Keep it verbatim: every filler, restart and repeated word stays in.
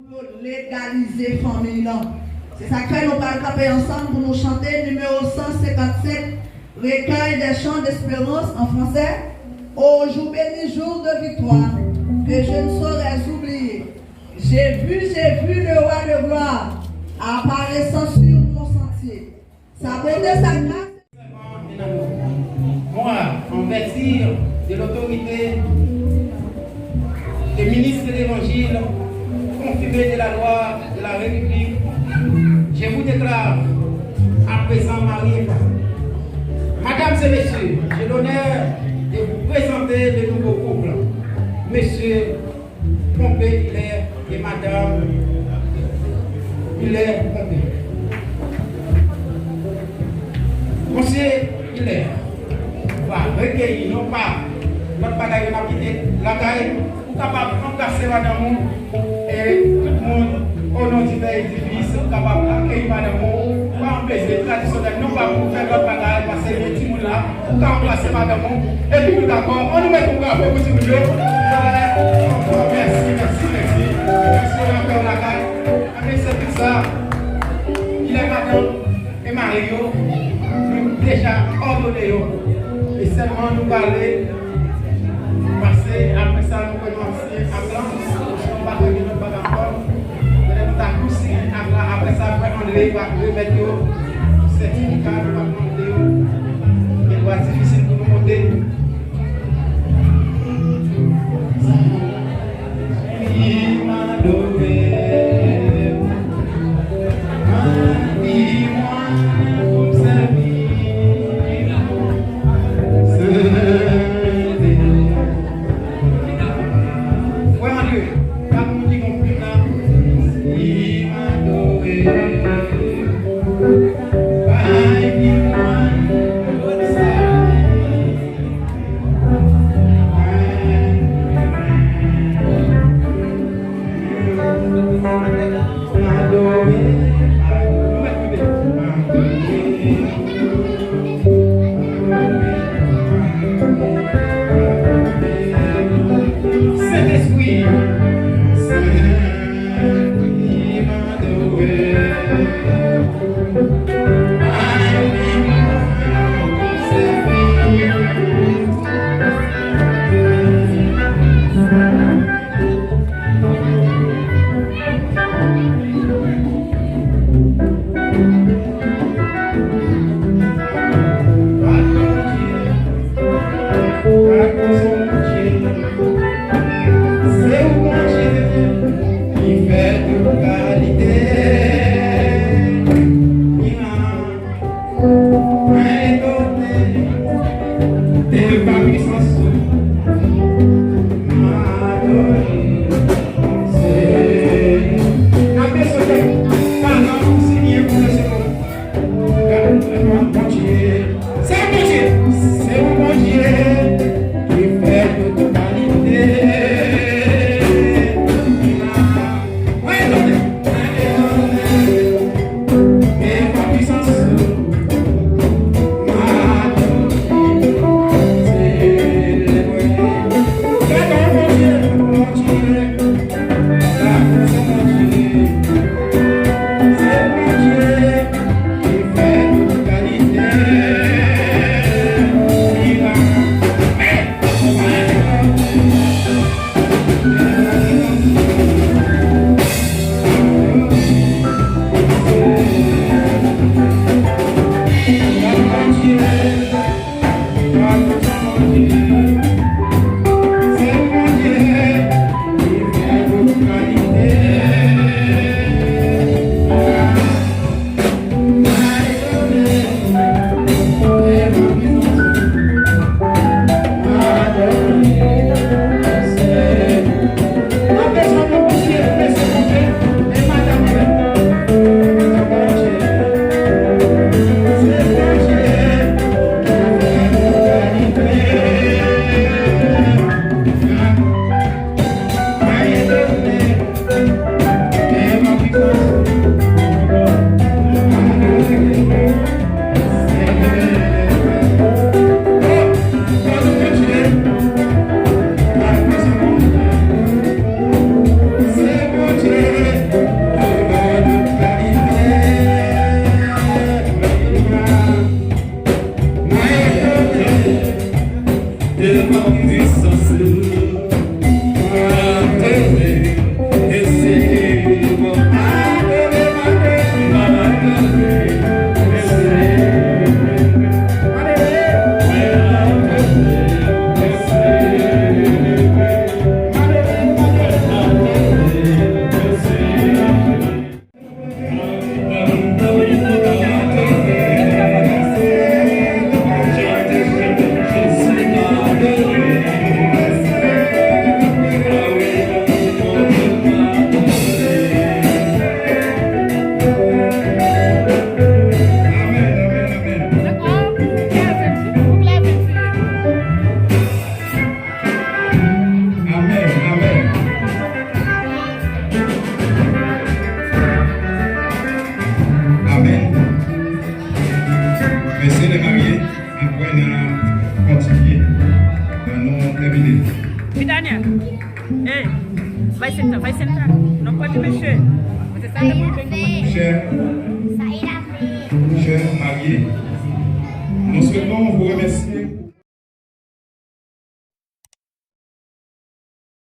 Pou yo legalize fanmiy lan. Se sa k fè nou pral kanpe ansanm pou nou chante nimewo san senkannsenk, Recueil des chants d'espérance en français, Ô jour béni, jour de victoire, que je ne saurais oublier. J'ai vu, j'ai vu le roi de gloire apparaissant sur mon sentier. Sa bonte, sa gras. Moi, en vertu de l'autorité de ministre de l'Évangile, confirmé de la loi de la République, je vous déclare à présent marié. Mesdames et messieurs, j'ai l'honneur de vous présenter le nouveau couple. Monsieur Pompée Hilaire et Madame Hilaire Pompée. Monsieur Hilaire va recueillir, non pa lòt bagay yo n ap kite lakay, ou kapab anbrase madanm ou, e tout moun, o non di Pè e di Fis, ou kapab akeyi madanm ou, pa anpeche tradisyonèl, non pa pou fè lòt bagay, pase gen timoun la, ou ka anbrase madanm ou, epi nou dakò, ann nou met yon bravo pou timoun yo. Mèsi, mèsi, mèsi. Mèsi, ann fè lakay. Ann se tout sa. Ilè madanm e mari yo, nou deja òdone yo. E sèlman nou prale pase, apre sa, nou konn yon ansyen aklan, nou pa konn yon lòt bagay ankò. Lè nou ta tou siyen ak la, apre sa, frè Andre va remèt yo sètifika, nou pa mande yo. Gen dwa difisil pou nou monte. Li m adore, mande mwen pou m sèvi. Frè Andre, pa moun ki gon plim la. Li m adore. Bay ki mwen sa. Mèsi lè marye, apre n a kontinye. Nan non tèmine. Vidania. Hey, vai sentar, vai sentar. Não pode mexer. Você sabe muito bem como é. Chè, chè marye, nou swete nou remèsye.